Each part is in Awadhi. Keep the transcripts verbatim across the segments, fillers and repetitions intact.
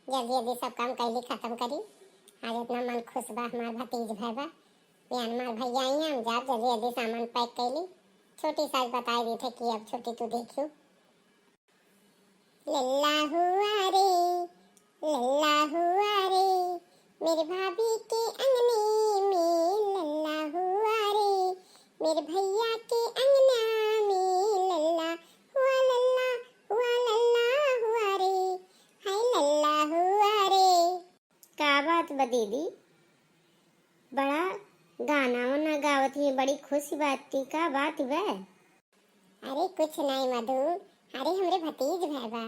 जल्दी जल्दी सब काम कैली खत्म करी। आज इतना मन खुश बा, हमार भतीज भय बा। बिहान हमार भैया आई हैं, हम जाब जल्दी जल्दी सामान पैक कैली। छोटी सास बताए दी थे कि अब छोटी तू देखियो। लल्ला हुआ रे, लल्ला हुआ रे, मेरे भाभी के अंगने में लल्ला हुआ रे, मेरे भैया के अंगना में लल्ला हुआ, लल्ला हुआ, लल्ला हुआ रे, हाय लल्ला हुआ रे। का बात बा दीदी, बड़ा गाना वाना गावत ही, बड़ी खुश बात थी, का बात बा? अरे कुछ नहीं मधु, अरे हमरे भतीज भय बा,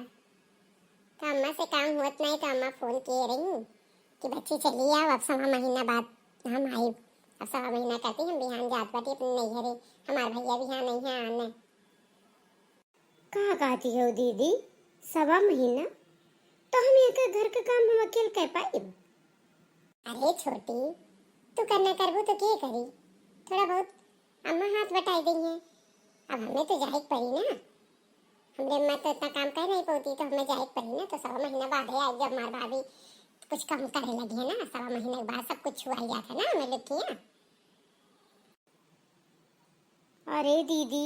तो अम्मा से काम होत नहीं तो अम्मा फोन किए रही कि बच्ची चली आओ, अब सवा महीना बाद हम आइब, अब सवा महीना करती हम बिहान जात बाटी अपने नैहरे, हमार भैया बिहान नहीं है आने। का कहती हो दीदी, सवा महीना? तो हम एक घर के काम हम अकेल कर पाइब? अरे छोटी, तू करना करबू तो के करी? थोड़ा बहुत अम्मा हाथ बटाई देंगे। अब हमें तो जाए के पड़ी ना, हमरे अम्मा तो इतना काम कर नहीं पाती, तो हमें जाए के पड़ी ना। तो सवा महीना बाद है, जब हमार भाभी कुछ कम करे लगी है ना, सवा महीने के बाद सब कुछ छुआई जाता है ना हमें लोग के यहाँ। अरे दीदी,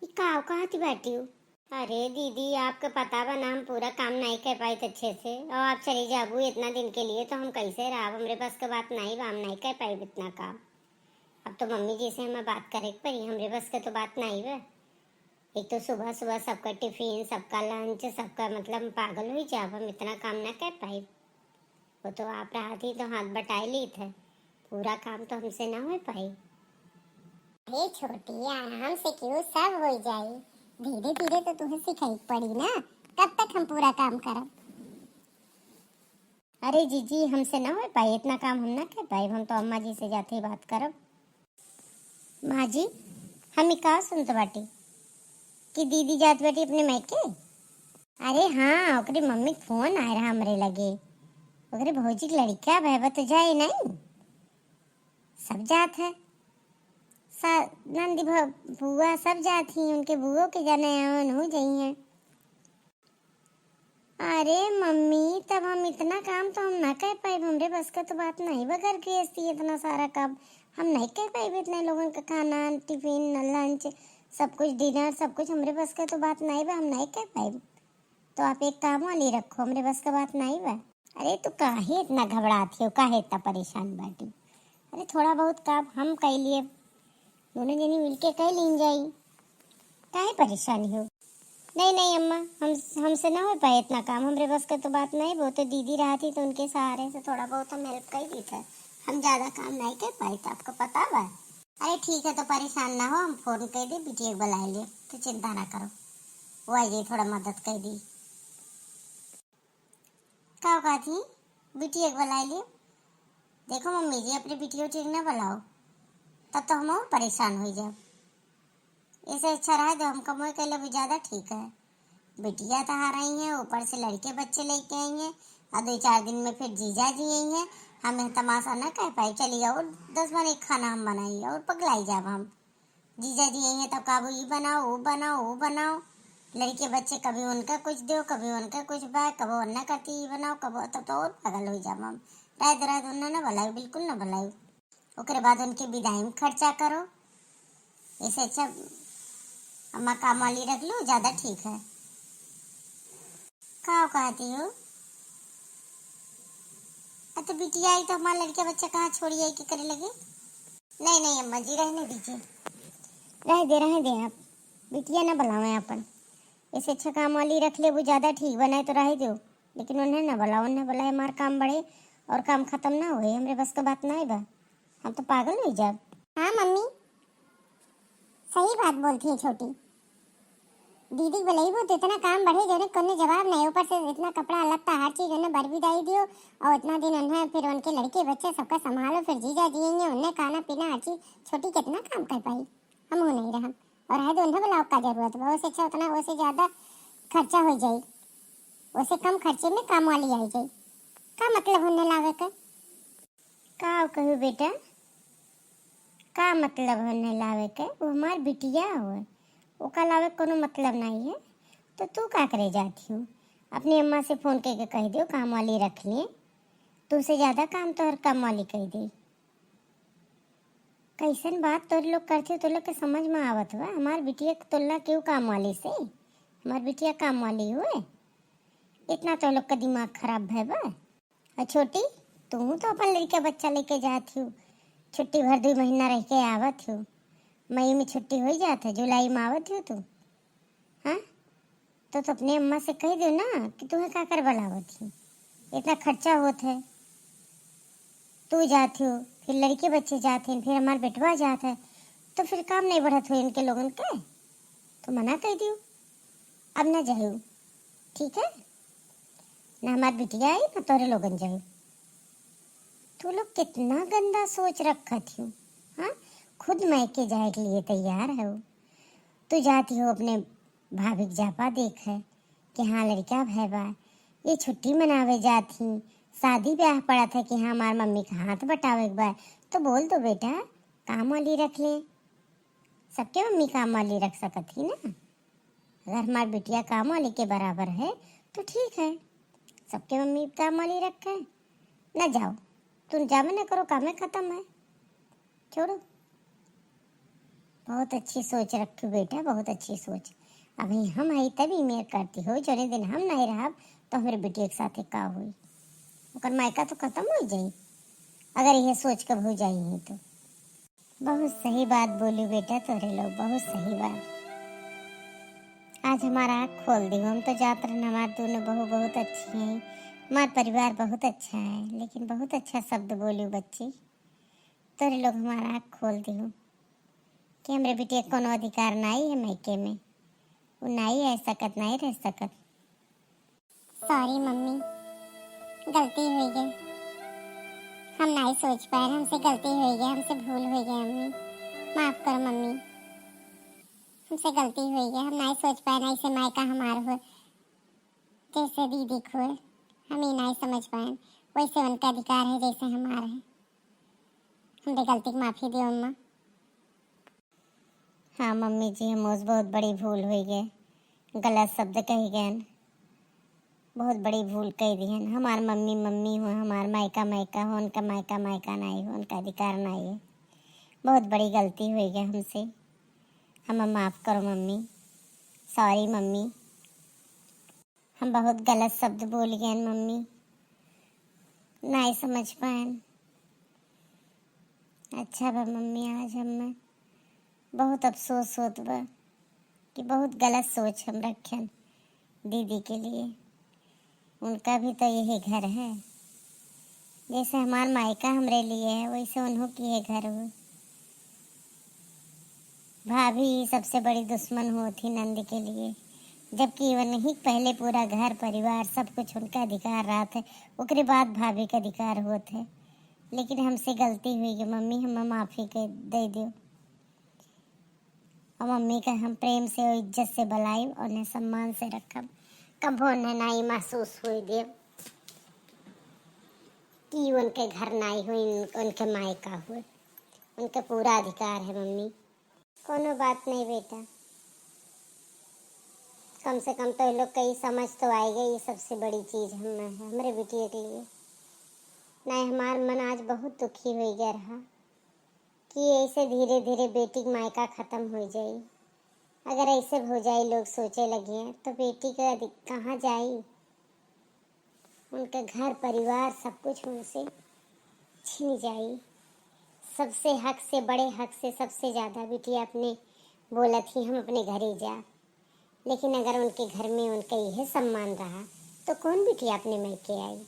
ई का कहत बाटियो? अरे दीदी, आपके पता बा ना, हम पूरा काम नहीं कर पाइत अच्छे से, और आप चली जाबू इतना दिन के लिए, तो हम कैसे रहब? हमरे बस के बात नहीं बा, हम नहीं कर पाइब इतना काम। अब तो मम्मी जी से हमें बात करे के पड़ी, हमरे बस के तो बात नहीं बा। एक तो सुबह सुबह सबका टिफिन, सबका लंच, सबका, मतलब, पागल हो जाब, हम इतना काम ना कर पाइब। वो तो आप रहती तो हाथ बटाई ली थे, पूरा काम तो हमसे ना हो पाई। हे छोटी, आराम से क्यों, सब हो जाई, धीरे धीरे तो तुहे सिखाई पड़ी ना, कब तक हम पूरा काम करब? अरे जीजी, हमसे ना हो पाई इतना काम, हम ना कर पाई, हम तो अम्मा जी से जाते ही बात करब। माँ जी, हम ई का सुनत बाटी कि दीदी जात बाटी अपने मायके? अरे हाँ, ओकरी मम्मी के फोन आए रहा हमरे लगे, ओकरे भौजी के लड़का भय बा तो जाए नहीं, सब जात है, सा नंदी भ-, बुआ सब जात ही, उनके बुओ के जाने आवन हो जाई हैं। अरे मम्मी, तब हम इतना काम तो हम ना कर पाइब, हमरे बस का तो बात नहीं बा, घर गृहस्थी इतना सारा काम हम नहीं कर पाइब, इतने लोगन का खाना, टिफिन, लंच, सब कुछ, डिनर, सब कुछ हमरे बस का तो बात नहीं बा, हम नहीं कर पाइब। तो आप एक काम वाली रखो, हमरे बस का बात नहीं बा। अरे तू काहे इतना घबरात हो, काहे इतना परेशान बाटी? अरे थोड़ा बहुत काम हम कर लिए, दोनों जनी मिलके कर लीन जाई, काहे परेशान हो? नहीं नहीं अम्मा, हम हमसे ना हो पाए इतना काम, हमरे बस का तो बात नहीं, वो तो दीदी रहती तो उनके सहारे से थोड़ा बहुत हम हेल्प कर दी था, हम ज्यादा काम नहीं कर पाए, तो आपको पता बा। अरे ठीक है, तो परेशान ना हो, हम फोन कर दे, बिटिया के बुला ले, तो चिंता ना करो, वो आ जाई, थोड़ा मदद कर दी। का कहत ही? बिटिया के बुलाए लियो। देखो मम्मी जी, अपने बिटिया ठीक ना बुलाओ, तब तो हम और परेशान हो जाब। ऐसे अच्छा रहे तो हम कमोई कर लेबे, ज्यादा ठीक है। बिटिया तो हार आई है, ऊपर से लड़के बच्चे लेके आई हैं, और दो चार दिन में फिर जीजा जी आई हैं। हम यह तमाशा ना कर पाए, चली और दस बार एक खाना हम बनाई और पगलाई जाब हम। जीजा जी आई हैं तब कहबो, "ई बनाओ, वो बनाओ, वो बनाओ।" लड़के बच्चे कभी उनका कुछ दो, कभी उनका कुछ बा, कबो उन्ना करती, "ई बनाओ," कबो, तब तो और पागल हो जाब हम। रात रात उन्ना ना बुलायो, बिल्कुल ना बुलायो। ओकरे बाद उनके विदाई में खर्चा करो। ऐसे अच्छा अम्मा काम वाली रख लो, ज्यादा ठीक है। का कहती हो? अ, तो बिटिया आई तो हमार लड़का बच्चा कहाँ छोड़ी आई के करे लगे? नहीं, नहीं अम्मा जी, रहने दीजिए। रह दे, रह दे आप। बिटिया ना बुलावे अपन। ऐसे अच्छा काम वाली रख ले, वो ज्यादा ठीक बा, नहीं तो रह दो। लेकिन उन्हें ना बुलाओ, उन्हें बुलाए हमार काम बढ़े और काम खत्म ना होए। हमरे बस के बात नहीं बा, हम तो पागल हो जाब। हाँ मम्मी, सही बात बोलती है छोटी। दीदी के बुलाइबो तो इतना काम बढ़े, जौने कोनो जवाब नहीं। ऊपर से इतना कपड़ा लत्ता हर चीज उन्हें बरबिदाई दियो, और इतना दिन उन्हें फिर उनके लड़के बच्चे सबका संभालो, फिर जीजा जी आएंगे, उन्हें खाना पीना हर चीज। छोटी कितना काम कर पाई, हम हो नहीं रहा। और है तो उन्हें बुलाओ का जरूरत बा, उससे अच्छा उतना, उससे ज्यादा खर्चा हो जाए, उससे कम खर्चे में काम वाली आई जाए। का मतलब होने लावे के? का कहियो बेटा, का मतलब होने लावे के? वो हमार बिटिया होए, ओका लावे के कोनो मतलब नहीं है। तो तू का करे जाती हो? अपनी अम्मा से फोन करके कह दियो काम वाली रख लिए, तुमसे ज्यादा काम तोहर काम वाली कह दी। कैसन बात तोरे लोग करते हो, तो लोग के समझ में आवत हुआ? हमार बिटिया के तुलना क्यों काम वाली से? हमार बिटिया काम वाली हुए? इतना तो लोग का दिमाग खराब है बा। और छोटी, तू तो अपन लड़का बच्चा लेके जात हो, छुट्टी भर दो महीना रह के आवत हो। मई में छुट्टी हो जात है, जुलाई में आवत हो तू। हाँ, तो, तो अपने अम्मा से कह दो ना कि तुम्हें का कर बुलावत ही, इतना खर्चा होत है। तू जात हो, फिर लड़के बच्चे जात हैं, फिर हमार बेटवा जात है, तो फिर काम नहीं बढ़त हो इनके लोगन के, तो मना कह दियो, अब ना जाओ, ठीक है? ना हमार बिटिया आई, ना तोरे लोगन जाओ। तू लोग कितना गंदा सोच रखत हो, हाँ? खुद मायके जाए के लिए तैयार हो। तू जाती हो अपने भाभी के जापा देखे कि हाँ, लड़का भय बा, ये छुट्टी मनावे जात ही, शादी ब्याह पड़त है कि हाँ, हमार मम्मी के हाथ बटावे के बा, तो बोल दो बेटा, काम वाली रख ले। सबके मम्मी काम वाली रख सकत ही ना। अगर हमार बिटिया काम वाली के बराबर है तो ठीक है, सबके मम्मी काम वाली रखे। ना जाओ, तुम जावे ना करो, कामे खत्म है, छोड़ो। बहुत अच्छी सोच रखी बेटा, बहुत अच्छी सोच। अभी हम है तभी मेर करती हो, जौने दिन हम नहीं रहब तो हमरे बिटिया के साथे का होई? ओकर मायका तो खत्म हो जाई, अगर यह सोच के भौजाई है तो। बहुत सही बात बोली बेटा तोरे लोग, बहुत सही बात। आज हमारा आँख खोल दी, हम तो जात रहन, हमार दोनों बहू बहुत अच्छी हैं, हमार परिवार बहुत अच्छा है, लेकिन बहुत अच्छा शब्द बोली बच्ची। तोरे लोग हमारा आँख खोल दी कि हमरे बिटिया के कोनो अधिकार नाई है मायके में, वो नाई रह सकत, नाई रह सकत। सॉरी मम्मी, गलती हो गई, हम नाई सोच पाए, हमसे गलती हो गई, हमसे भूल हो गई मम्मी, माफ करो मम्मी, हमसे गलती हो गई, हम नाई सोच पाए, नाई से मायका हमार हो, जैसे दीदी को है, हम ही नाई समझ पाए, वैसे उनका अधिकार है जैसे हमार है। हमरे गलती की माफी दियो अम्मा। हाँ मम्मी जी, हम उस बहुत बड़ी भूल हुई गए, गलत शब्द कही गए, बहुत बड़ी भूल कह दी है। हमार मम्मी मम्मी हो, हमार मायका मायका हो, उनका मायका मायका नाई हो, उनका अधिकार नाई है। बहुत बड़ी गलती हुई गई हमसे, हमें माफ करो मम्मी। सॉरी मम्मी, हम बहुत गलत शब्द बोल गए मम्मी, नाई समझ पाए। अच्छा बा मम्मी, आज हमें बहुत अफसोस होत बा कि बहुत गलत सोच हम रखेन दीदी के लिए। उनका भी तो यही घर है, जैसे हमार मायका हमरे लिए है, वैसे उन्हों की है घर हो। भाभी सबसे बड़ी दुश्मन होत ही नंद के लिए, जबकि वनही पहले पूरा घर परिवार सब कुछ उनका अधिकार रहत है, ओकरे बाद भाभी का अधिकार होत है। लेकिन हमसे गलती हुई गई मम्मी, हमें माफी के दे दियो। और मम्मी का हम प्रेम से और इज्जत से बुलाइब और उन्हें सम्मान से रखब, कबो उन्हें नाई महसूस हुई देब कि उनके घर नाई हुई, उनके मायका हुए। उनके पूरा अधिकार है मम्मी। कोनो बात नहीं बेटा, कम से कम तो ये लोग कई समझ तो आएगा, ये सबसे बड़ी चीज हम, हमरे बिटिया के लिए। नहीं, हमार मन आज बहुत दुखी हो गया रहा कि ऐसे धीरे धीरे बेटी के मायका खत्म हो जाई। अगर ऐसे भौजाई लोग सोचे लगिए तो बेटी के अधि-, कहाँ जाई? उनके घर परिवार सब कुछ उनसे छिन जाई। सबसे हक से, बड़े हक से सबसे ज्यादा बिटिया अपने बोलत ही हम अपने घरे जा, लेकिन अगर उनके घर में उनका यह सम्मान रहा तो कौन बिटिया अपने मायके आई?